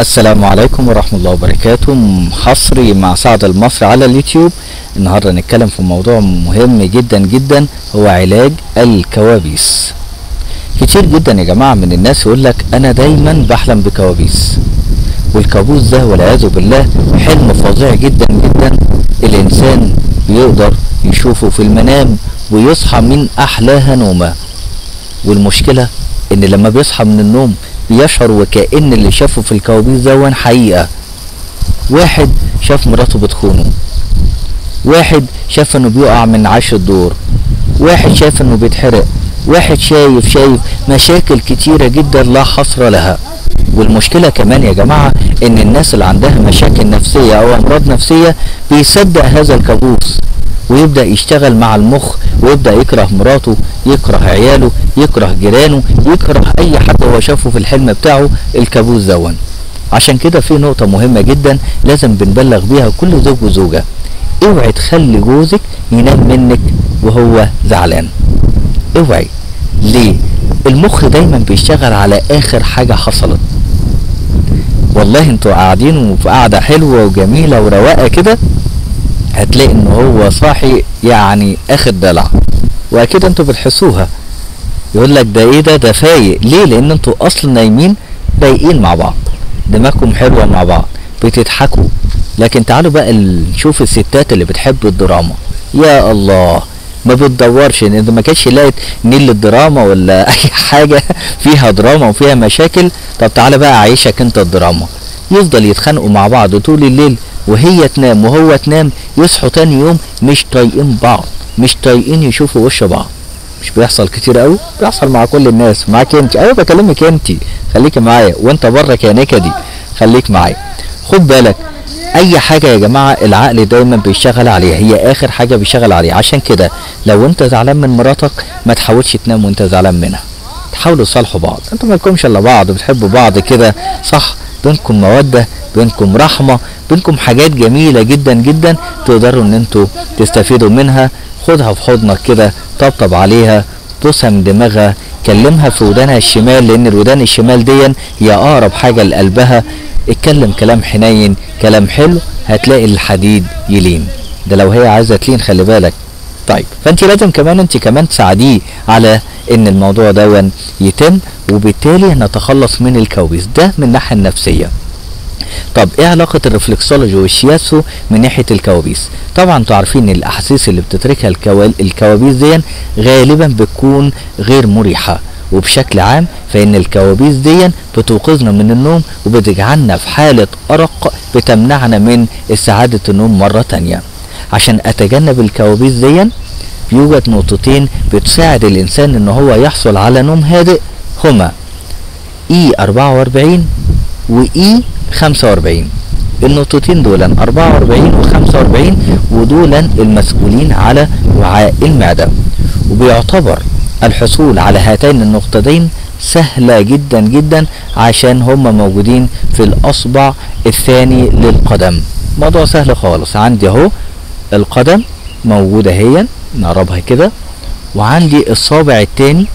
السلام عليكم ورحمة الله وبركاته. حصري مع سعد المصري على اليوتيوب. النهاردة نتكلم في موضوع مهم جدا جدا، هو علاج الكوابيس. كتير جدا يا جماعة من الناس يقول لك انا دايما بحلم بكوابيس، والكابوس ده والعياذ بالله حلم فظيع جدا جدا، الانسان بيقدر يشوفه في المنام ويصحى من احلاها نومة. والمشكلة ان لما بيصحى من النوم بيشعر وكأن اللي شافه في الكوابيس ده حقيقة. واحد شاف مراته بتخونه، واحد شاف انه بيقع من عش الدور، واحد شاف انه بيتحرق، واحد شايف مشاكل كتيرة جدا لا حصر لها. والمشكلة كمان يا جماعة ان الناس اللي عندها مشاكل نفسية او امراض نفسية بيصدق هذا الكابوس ويبدأ يشتغل مع المخ ويبدأ يكره مراته، يكره عياله، يكره جيرانه، يكره اي حد هو شافه في الحلم بتاعه الكابوس دون. عشان كده في نقطة مهمة جدا لازم بنبلغ بيها كل زوج وزوجة: اوعي تخلي جوزك ينام منك وهو زعلان. اوعي. ليه؟ المخ دايما بيشتغل على اخر حاجة حصلت. والله انتوا قاعدين وفي قعدة حلوة وجميلة ورواقة كده، هتلاقي ان هو صاحي يعني اخد دلع، واكيد انتوا بتحسوها. يقول لك ده ايه ده فايق. ليه؟ لان انتوا اصلا نايمين رايقين مع بعض، دماغكم حلوة مع بعض، بتضحكوا. لكن تعالوا بقى نشوف الستات اللي بتحب الدراما، يا الله ما بتدورش ان ما كانتش لقت نيل الدراما ولا اي حاجة فيها دراما وفيها مشاكل. طب تعالى بقى عيشك انت الدراما. يفضل يتخانقوا مع بعض طول الليل، وهي تنام وهو تنام، يصحوا تاني يوم مش طايقين بعض، مش طايقين يشوفوا وش بعض. مش بيحصل كتير قوي؟ بيحصل مع كل الناس، معاك انت. ايوه بكلمك انت، خليك معايا، وانت برك يا نكدي خليك معايا. خد بالك، اي حاجة يا جماعة العقل دايما بيشتغل عليها، هي اخر حاجة بيشتغل عليها. عشان كده لو انت زعلان من مراتك ما تحاولش تنام وانت زعلان منها، تحاولوا تصالحوا بعض. انتوا ما لكمش الا بعض، بتحبوا بعض كده صح، بينكم موده، بينكم رحمه، بينكم حاجات جميلة جدا جدا تقدروا ان انتوا تستفيدوا منها. خدها في حضنك كده، طبطب عليها، بوسها من دماغها، كلمها في ودانها الشمال، لان الودان الشمال دي هي اقرب حاجة لقلبها. اتكلم كلام حنين، كلام حلو، هتلاقي الحديد يلين. ده لو هي عايزه تلين، خلي بالك. طيب فانت لازم كمان انت كمان تساعديه على ان الموضوع ده يتم، وبالتالي نتخلص من الكوابيس ده من الناحية النفسية. طب ايه علاقة ال reflexology والشياسو من ناحية الكوابيس؟ طبعا انتوا عارفين ان الاحاسيس اللي بتتركها الكوابيس دي غالبا بتكون غير مريحه، وبشكل عام فان الكوابيس دي بتوقظنا من النوم وبتجعلنا في حاله ارق بتمنعنا من استعاده النوم مرة تانية. عشان اتجنب الكوابيس دي بيوجد نقطتين بتساعد الانسان ان هو يحصل على نوم هادئ، هما E44 و E45. النقطتين دولا 44 و 45، ودولا المسؤولين على وعاء المعدة. وبيعتبر الحصول على هاتين النقطتين سهلة جدا جدا عشان هما موجودين في الأصبع الثاني للقدم. موضوع سهل خالص. عندي اهو القدم موجودة هي، نقربها كده، وعندي الصابع الثاني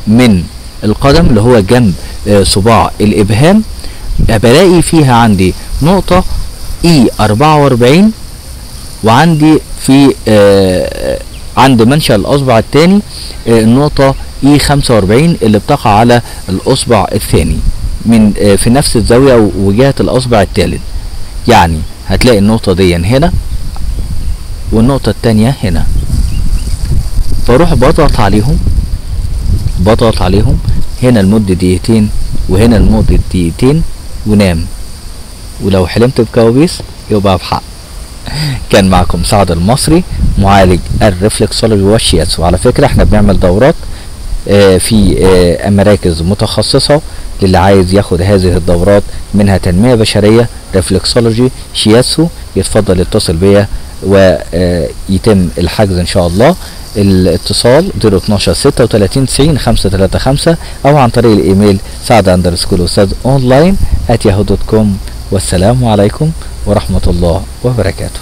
من القدم اللي هو جنب صباع الإبهام، بلاقي فيها عندي نقطة E44، وعندي في عند منشأ الأصبع الثاني النقطة E45 اللي بتقع على الأصبع الثاني من في نفس الزاوية وجهة الأصبع الثالث. يعني هتلاقي النقطة دي هنا والنقطة الثانية هنا. بروح بضغط عليهم، بضغط عليهم هنا لمدة دقيقتين وهنا لمدة دقيقتين، ونام. ولو حلمت بكوابيس يبقى بحق. كان معكم سعد المصري، معالج ال reflexology والشياتسو. وعلى فكرة احنا بنعمل دورات في مراكز متخصصة للي عايز ياخد هذه الدورات، منها تنمية بشرية، reflexology، شياتسو. يتفضل يتصل بيا ويتم الحجز ان شاء الله. الاتصال 012 36 90 535، او عن طريق الايميل saad_ustaz online@yahoo.com. والسلام عليكم ورحمة الله وبركاته.